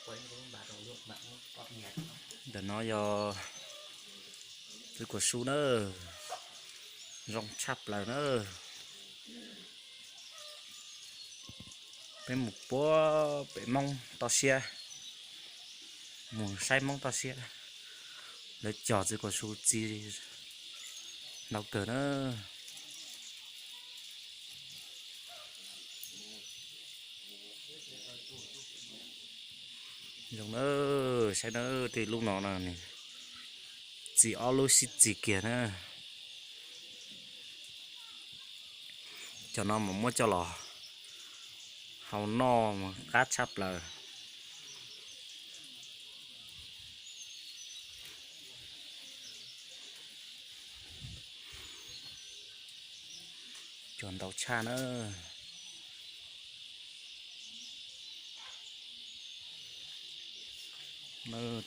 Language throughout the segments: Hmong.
Ntawm no yog txiv kuas su na, zoo tshaj plaws na. Peb mus puag pem Hmoob toj siab, mus saib Hmoob toj siab, lawv cog txiv kuas su txi ntau kawg na. Zoo na, saib na, tej lub no no, txi ob lub sib txig kiag na. Cov no mas muab coj los hau noj mas qab tshaj plaws. Cog ntau tshaj na.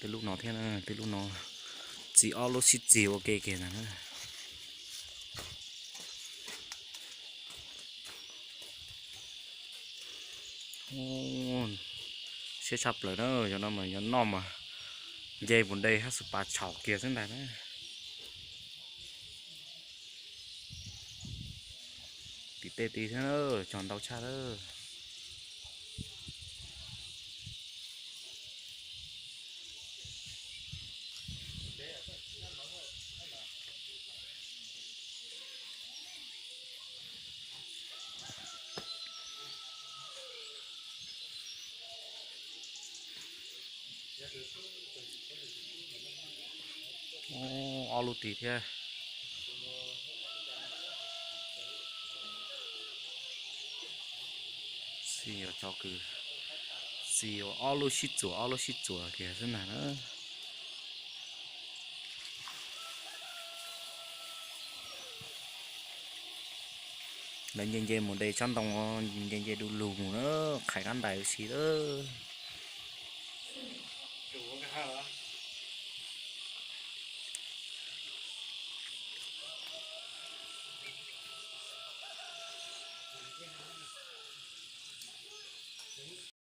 Tej lub no thiab, tej lub no txi ob lub sib txig ua ke kiag na. Siab tshaj plaws na, yog no mas yog noj mas nce mus de hab xus pas tshauv kiag xwb ntag na. Tim tej tid thiab, cog ntau tshaj lawm. Ob lub tid thiab. Txi ua cov kws, txi ua ob lub sib txuas ob lub sib txuas kiag xwb ntag na. Lawv nce nce mus de tsob ntoo, nce nce du lug mus na, qhais kab ntais ua si lawm.